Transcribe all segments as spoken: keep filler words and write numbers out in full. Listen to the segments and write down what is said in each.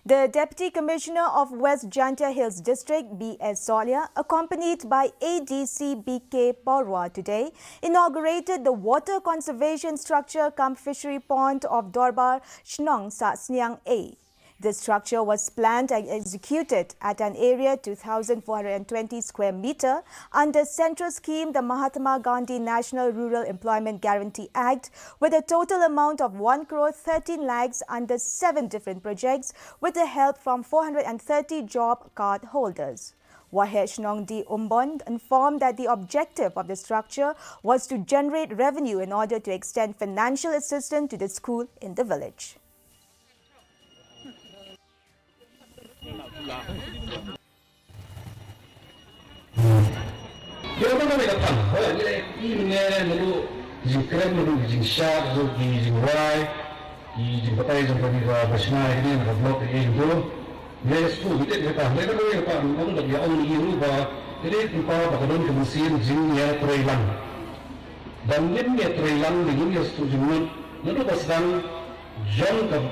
The Deputy Commissioner of West Jaintia Hills District, B S Solia, accompanied by A D C B K Parwa, today inaugurated the Water Conservation Structure cum Fishery Pond of Dorbar Shnong Sahsniang A. This structure was planned and executed at an area two thousand four hundred twenty square meter under central scheme, the Mahatma Gandhi National Rural Employment Guarantee Act, with a total amount of one crore thirteen lakhs under seven different projects, with the help from four hundred and thirty job card holders. Wahesh Nongdi Umbon informed that the objective of the structure was to generate revenue in order to extend financial assistance to the school in the village. Ïa kaba ngi la pang, hooid, ngi la ïa kti mynne naduh jingkren, naduh ki jingshad, naduh ki jingrwai, ki jingbatai jong kane ka bashna, kane ka block ïa kito. Ngi la ïa sngewthuh, ngi tip kata, hynrei kata ka ïa ka pang, ong da ïa ong ïa ruh ba kane kumba ba ka don ka mynsiem jingïatreilang. Ba ngin ïatreilang, ba ngin ïa sngewthuh jingmut, naduh ba sdang jong ka, eh,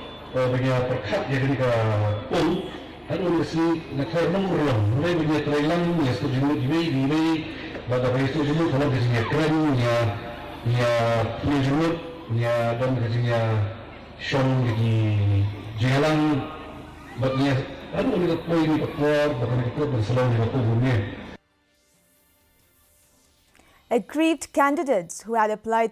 ba ngi ïa pyrkhat ïa kane ka pung, haduh kane ka sngi, nga tharai ym urlong, hynrei ba ngi ïatreilang, ngi ïa sngewthuh jingmut iwei ïa iwei, bad haba ïa sngewthuh jingmut, ka long ka jingïakren, ngi ïa, ngi ïa pynïoh jingmut, ngi ïa don ka jingïashong ïa ki jingïalang, bad ngi ïa, haduh kane ka poi, kane ka por, bad kane ka por, ban sa long kane ka pung kumne. Aggrieved candidates who had applied